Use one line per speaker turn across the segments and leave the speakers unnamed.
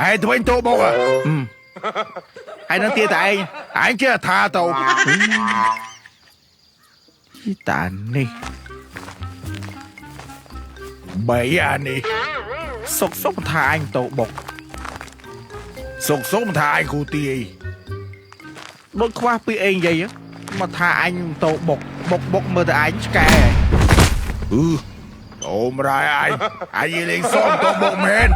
ឯងទៅវិញតោបុក
ហើយនឹងទាតែឯង
ឯងចេះថាទៅ
តានេះ
បីអានេះ
សុកសុកថាអញតោបុក
សុកសុកថាឯងគ្រូទាយ
ដូចខ្វះពីអីនិយាយមកថាអញតោបុកបុកបុកមើលតែអញឆ្កែ
អឺអូមរ៉ៃឯងឯងលេងសមតោបុកមែន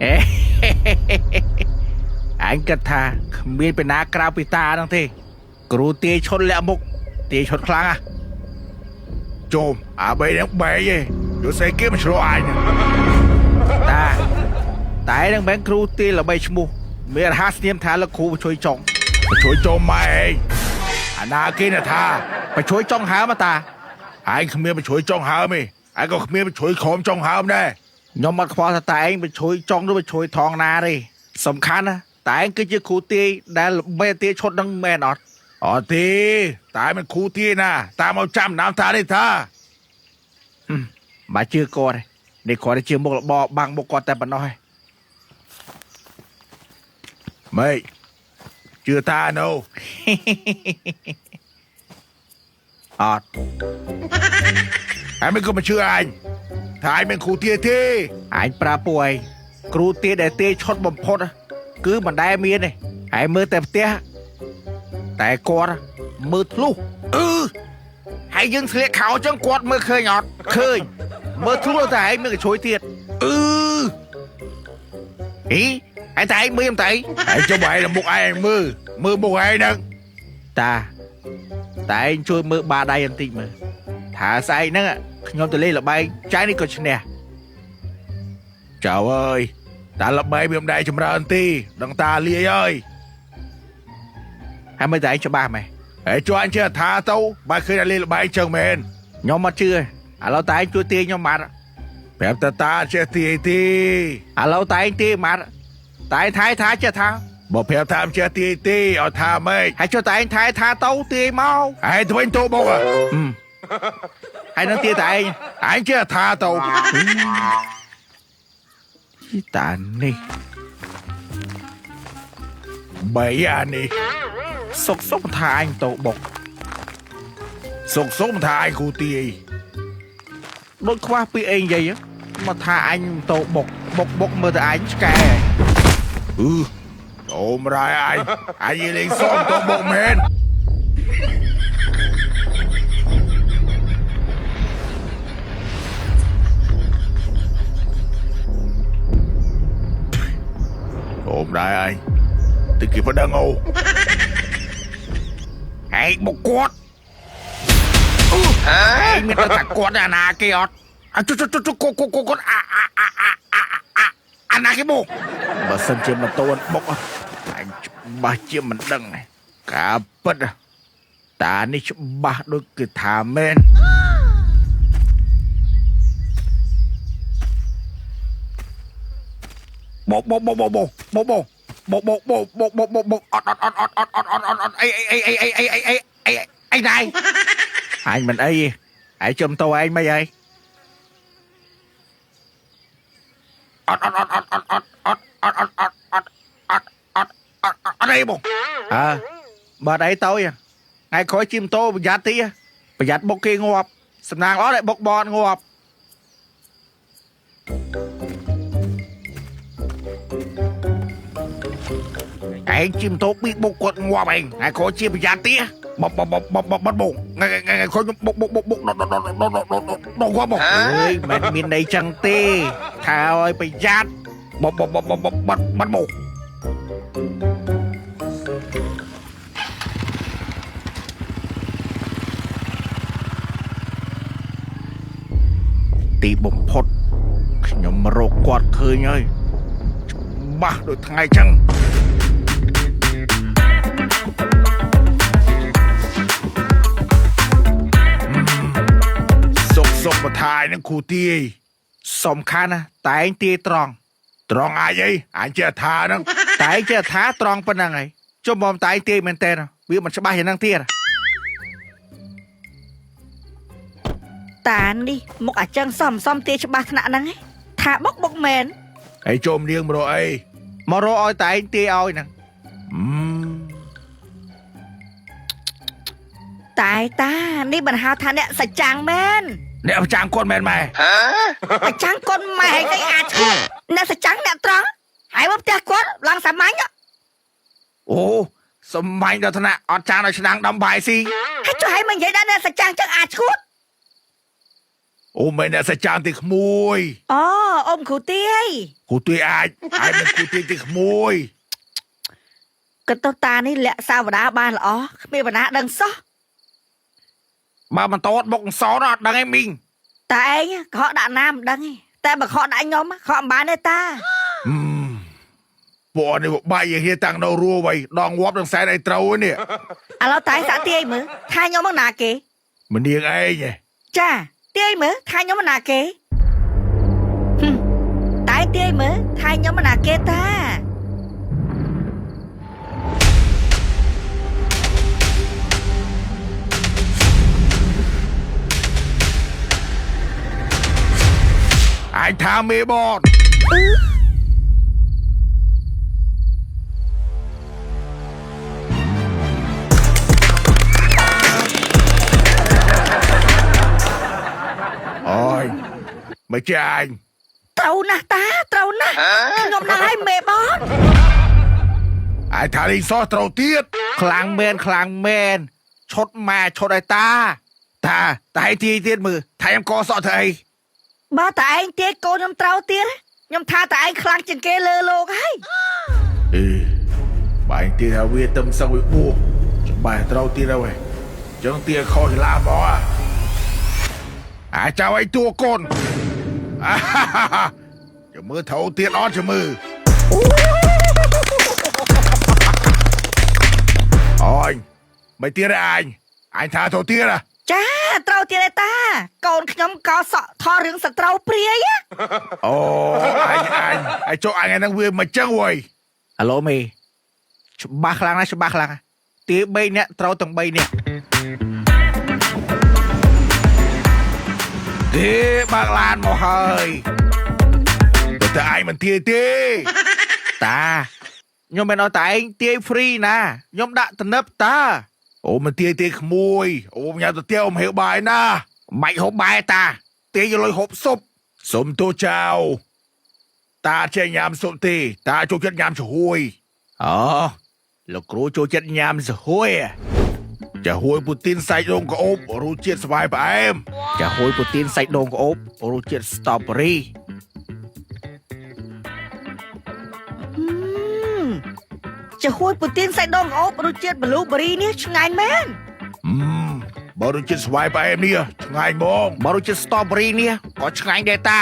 អេអញគិតថាគ្មានពីណាក្រៅពីតាហ្នឹងទេគ្រូទាយឈុតលាក់មុខទាយឈុតខ្លាំងហ่ะ
ជុំអាបីនឹងបែកឯងយកស្អីគេមកឆ្លោះអញ
តាតែនឹងមិនគ្រូទាយល្បីឈ្មោះមានរហ័សនាមថាលោកគ្រូជួយចុង
ជួយជុំម៉ែឯងអាណាគេណាថា
បជួយចុងហើមតា
ឯងគ្មានបញ្ជួយចុងហើមទេឯងក៏គ្មានបញ្ជួយខំចុងហើមដែរ
ខ្ញុំអត់ខ្វល់ថាតែឯងបជួយចុងឬបជួយថងណាទេសំខាន់ណាតែឯងគឺជាគ្រូទាយដែលល្បីទាយឈុតនឹងមែនអត់
អត់ទេតែមិនគ្រូទាយណាតាមមកចាំណាមថានេះថា
បើជឿគាត់ទេនេះគាត់តែជាមុខរបរបាំងមុខគាត់តែប៉ុណ្ណោះឯង
ម៉េចជឿតាណូ
អត់
ឯងមិនក៏មិនជឿអញថាឯងមិនគ្រូទាយទេ
អញប្រាប់ពួកឯងគ្រូទាយដែលទាយឈុតបំផុតគឺមិនដែលមានទេឯងមើលតែផ្ទះតែគាត់មើលធ្លុះអឺហើយយើងស្លៀកខោចឹងគាត់មើលឃើញអត់ឃើញមើលធ្លុះតែឯងមានកញ្ជួយទៀត
អឺ
អីឯតែឯងមើលមិនតែ
ឯងចុះបើឯងមុខឯងមើលមើលមុខឯងហ្នឹង
តាតែឯងជួយមើលបាដៃបន្តិចមើលថាស្អែកហ្នឹងខ្ញុំទៅលេងល្បែងចៅនេះក៏ឈ្នះ
ចៅអើយតាល្បីវាមិនដែរចម្រើនទេដឹងតាលាយហើយ
ហើយមើលតែឯងច្បាស់ម៉េះ
ហើយជួយអញជឿថាទៅបើឃើញតែលេងល្បែងចឹងមែន
ខ្ញុំអត់ជឿឥឡូវតែឯងជួយទាញខ្ញុំម៉ាត់
ប្រាប់តាតាចេះទាយទេ
ឥឡូវតែឯងទាញម៉ាត់តែឯងថៃថាចេះថា
បើប្រាប់ថាមិនចេះទាយទេឲ្យថាម៉េច
ហើយចុះតែឯងថៃថាទៅទាញមក
ឯងទៅវិញទៅបុក
ហើយនឹងទាញតែឯង
ឯងចេះថាទៅ
តានេះ
បីអានេះ
សុកសុកថាអញទៅបុក
សុកសុកថាឯងគ្រូទាយ
ដូចខ្វះពីអីនិយាយមកថាអញទៅបុកបុកបុកមើលតែអញឆ្កែ
អឺអូមរ៉ៃឯងឯងលេងសមទៅបុកមែនអូមរ៉ៃឯងតិចគេប្តឹងអូ
ឯងបុកគាត់ឯងមានតែគាត់អាណាគេអត់អចុចុចុកកកគាត់អាអាអាអាអាអាណាគេបុកបើសិនជាម៉ូតូបុកអញច្បាស់ជាមិនដឹងការពិតតានេះច្បាស់ដូចគឺថាមែនបបបបបបបបបបបបបបបអត់អត់អត់អត់អត់អត់អត់អត់អត់អីអីអីអីអីអីអីអីអីណៃអញមិនអីឯងជុំតោឯងមិនអីអត់អត់អត់អត់អត់អត់អត់អត់អត់អត់អត់អត់អត់អត់អត់អីបងអើបើអីទៅថ្ងៃក្រោយជិះម៉ូតូប្រយ័ត្នតិចប្រយ័ត្នបុកគេងាប់សំណាងអត់ឲ្យបុកបនងាប់ឯងជិះម៉ូតូប៊ីបុកគាត់ងាប់ឯងថ្ងៃក្រោយជិះប្រយ័ត្នតិច
បបបបបបបងថ្ងៃថ្ងៃក្រោយខ្ញុំបុកបុកបុកបុកដកដកដកដកដកដកគាត់បង
អើយមិនមានន័យចឹងទេថាឲ្យប្រយ័ត្ន
បបបបបបបបង
ទីបំផុតខ្ញុំរកគាត់ឃើញហើយច្បាស់ដូចថ្ងៃចឹង
សុកសុកបថាយនឹងគ្រូទាយ
សំខាន់ណាតែឯងទាយត្រង់
ត្រង់អាចអីអញចេះថាហ្នឹង
តែឯងចេះថាត្រង់ប៉ុណ្ណឹងហើយ ចុះមកតែឯងទាយមែនតើវាមិនច្បាស់យ៉ាងហ្នឹងទៀត
តានេះមុខអាចឹងសំសំទាយច្បាស់ថ្នាក់ហ្នឹងឯងថាបុកបុកមែន
ហើយចូលនាងមករកអី
មករកឲ្យតែឯងទាយឲ្យហ្នឹង
អឺ
តែតានេះមិនហៅថាអ្នកសច្ចាំងមែន
អ្នកប្រចាំងគាត់មែនម៉ែ
សច្ចាំងគាត់ម៉ែឯងទៅអាចឈួតអ្នកសច្ចាំងអ្នកត្រង់ហើយមកផ្ទះគាត់ឡើងសាមញ្ញ
អូសម័យដល់ថ្នាក់អត់ចានឲ្យឆ្នាំងដំបាយស៊ី
ហើយចុះឲ្យមកនិយាយដល់អ្នកសច្ចាំងចឹងអាចឈួត
អូមែនអ្នកសច្ចាងទីក្មួយ
អូអ៊ំគ្រូទាយ
គ្រូទាយអាចអាចមិនគ្រូទាយទីក្មួយ
ក៏ទៅតានេះលាក់សាវតាបានល្អគ្មានបណ្ណាដឹងសោះ
បើបន្តបុកសនអត់ដឹងឯងមីង
តែឯងខកដាក់ណាមិនដឹងទេតែបើខកដាក់ខ្ញុំខកមិនបានទេតា
ហឹមពួកនេះបាយយើងគ្នាតាំងនៅរួវៃដងងាប់នឹងសែនអីត្រូវឯនេះ
ឥឡូវតែសាក់ទាយមើលថាខ្ញុំមកណាគេ
មនាងឯងឯង
ចាទាយមើលថាខ្ញុំមកណាគេហឹមតែទាយមើលថាខ្ញុំមកណាគេតា
អាចថាមេបតអូយមិនចាអញ
ត្រូវណាស់តាត្រូវណាស់ខ្ញុំណាស់ឲ្យមេបន
អាចថាលីងសោះត្រូវទៀត
ខ្លាំងមែនខ្លាំងមែនឈុតម៉ែឈុតឲ្យតាតាតែឯងទាយទៀតមើលថាខ្ញុំកសក់ធ្វើអី
បើតែឯងទាយកូនខ្ញុំត្រូវទៀតខ្ញុំថាតែឯងខ្លាំងជាងគេលើលោកហើយ
អេបែងទៀតថាវាទឹមសឹងវាបួសច្បាស់ត្រូវទៀតហើយចឹងទៀតខុសចលាមកអាអាចៅឲ្យតួកូនអាហាហាហាចាំមើលត្រូវទៀតអត់ចាំមើលអូយមិនទៀតទេអញអញថាត្រូវទៀតហ៎
ចាត្រូវទៀតឯតា កូនខ្ញុំកោសក់ថតរឿងសត្រូវព្រាយណា
អូអញអញអញចុះអញហ្នឹងវាមិនចឹងវ៉ៃ
អាឡូមេច្បាស់ខ្លាំងណាស់ច្បាស់ខ្លាំងណាស់ទាយ3នាក់ត្រូវទាំង3នាក់គេបើកឡានមកហើយ
តែអញមិនទាយទេ
តាខ្ញុំមិនឲ្យតែឯងទាយ free ណាខ្ញុំដាក់ទំនឹបតា
អូមិនទាយទេក្មួយអូញ៉ាំទៅទៀវមិនហៀវបាយណា
មិនហូបបាយតាទាយយកលុយហូបស៊ុប
សុំទោសចៅតាចេះញ៉ាំស៊ុបទេតាចូលចិត្តញ៉ាំជ្រួយ
អូលោកគ្រូចូលចិត្តញ៉ាំស្ហួយ
ចាហួយពូទីនសាច់ដងក្អូបរសជាតិស្វាយផ្អែម
ចាហួយពូទីនសាច់ដូងក្អូបរសជាតិ strawberry
ហឹមចាហួយពូទីនសាច់ដងក្អូបរសជាតិ blueberry នេះឆ្ងាញ់មែន
អឺមបើរសជាតិស្វាយផ្អែមនេះឆ្ងាញ់ហ្មង
បើរសជាតិ strawberry នេះក៏ឆ្ងាញ់ដែរតា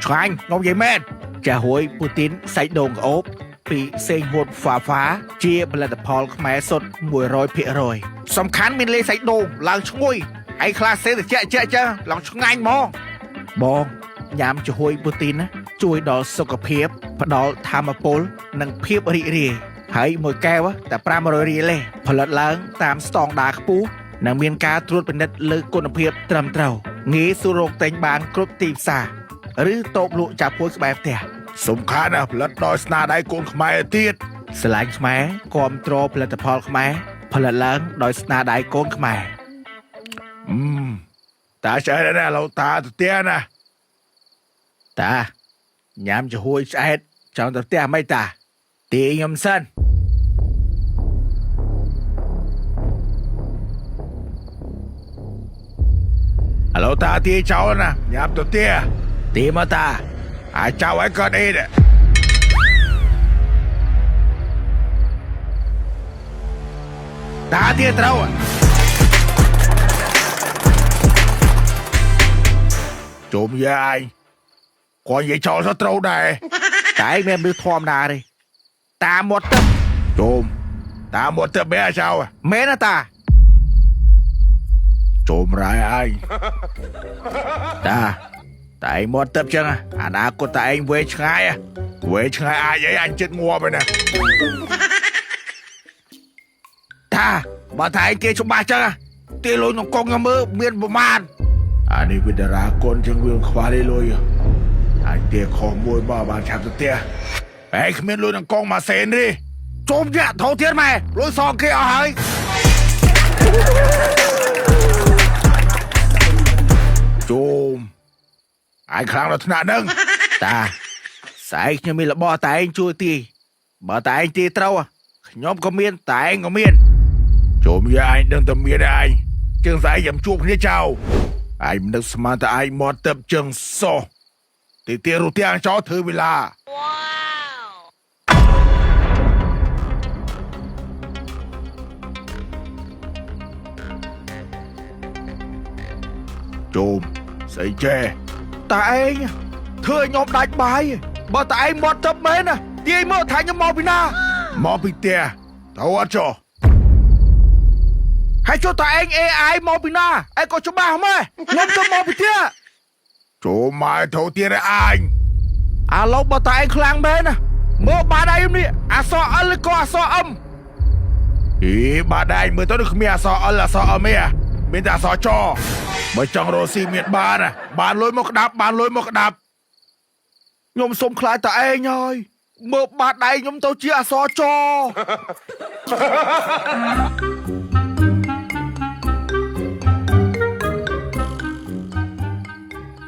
ឆ្ងាញ់ខ្ញុំនិយាយមែនចាហួយពូទីនសាច់ដូងក្អូបពីសេងហួតហ្វាហ្វាជាផលិតផលខ្មែរសុទ្ធ100%សំខាន់មានលេសាច់ដូងឡើងឈ្ងុយហើយខ្លះសេតិចចែកចឹងឡើងឆ្ងាញ់ហ្មងបងញ៉ាំចាហួយពូទីនណាជួយដល់សុខភាពផ្ដល់ធម៌ពលនិងភាពរីករាយហើយមួយកែវតែ500រៀលទេផលិតឡើងតាមស្តង់ដារខ្ពស់និងមានការត្រួតពិនិត្យលើគុណភាពត្រឹមត្រូវងាយស្រួលរកទិញបានគ្រប់ទីផ្សារឬតូបលក់ចាប់ពួយក្បែរផ្ទះ
សំខាន់ណាស់ផលិតដោយស្នាដៃកូនខ្មែរទៀត
ស្រឡាញ់ខ្មែរគាំទ្រផលិតផលខ្មែរផលិតឡើងដោយស្នាដៃកូនខ្មែរ
អឺមតាឆ្អែតណាស់ឥឡូវតាទៅផ្ទះណា
តាញ៉ាំចំហួយឆ្អែតចង់ទៅផ្ទះមិនតាទាយខ្ញុំសិន
ឥឡូវតាទាយចោលណាញ៉ាំទៅផ្ទះ
ទាយមកតា
អាចចៅឲ្យកើតអីដែរតាទាយត្រូវហ៎ជុំយាយគាត់និយាយចោលសោះត្រូវដែរ
តែឯងមានមនុស្សធម្មតាទេតាមាត់ទឹក
ជុំតាមកទឹកបែចៅ
មែនណាតា
ជុំរ៉ៃអញ
តាតែឯងមាត់ទឹកចឹងអនាគតតែឯងវែងឆ្ងាយហ៎
វែងឆ្ងាយអាចអីអញចិត្តងាប់ហើយណា
តាបើថាឯងគេច្បាស់ចឹងទេលុយក្នុងកងខ្ញុំមើលមានប្រមាណ
អានេះវាតារាកូនចឹងវាមិនខ្វះទេលុយអញទាខុសមួយមកបានឆាប់ទៅផ្ទះឯងគ្មានលុយក្នុងកងមួយសេនទេ
ជុំយ៉ាថោទៀតម៉ែលុយសងគេអស់ហើយ
ជុំឯងខ្លាំងដល់ថ្នាក់ហ្នឹង
តាស្អែកខ្ញុំមានរបស់តែឯងជួយទីបើតែឯងទីត្រូវខ្ញុំក៏មានតែឯងក៏មាន
ជុំយ៉ាឯងដឹងតែមានឯងចឹងស្អែកខ្ញុំជួបគ្នាចោលឯងមិននឹកស្មានតែឯងមកទៅចឹងសោះទីទារុទាំងចោលធ្វើវេលា ជុំស្អីចេះ
តាឯងធ្វើឲ្យខ្ញុំដាច់បាយបើតាឯងមកទៅមែនណាទាយមើលថាខ្ញុំមកពីណា
មកពីផ្ទះត្រូវអត់ចុះ
ហើយចុះតាឯង AI មកពីណាឯងក៏ច្បាស់ម៉េះខ្ញុំទៅមកពីផ្ទះ
ចូលមកត្រូវទៀតឯអញ
អាឡូវបើតាឯងខ្លាំងមែនណាមើលបាតដៃខ្ញុំនេះអស L ឬក៏អស M
អីបាដៃមើលទៅដូចគ្មានអស L អស M ទេមានតែអសចបើចង់រកស៊ីមានបានណាបានលុយមកក្តាប់បានលុយមកក្តាប់
ខ្ញុំសុំខ្លាចតាឯងហើយមើលបាតដៃខ្ញុំទៅជាអសច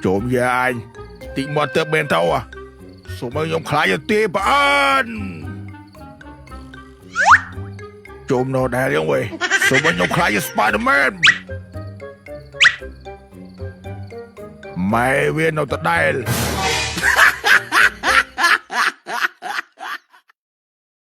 ចូលយាអញតិចមកទៅមែនទៅอ่ะសូមឲ្យខ្ញុំខ្លាចទៅទេប្អូនជុំនៅដែរយ៉ាងវេសូមឲ្យខ្ញុំខ្លាចជា Spider-Man ម៉ែវានៅតដែល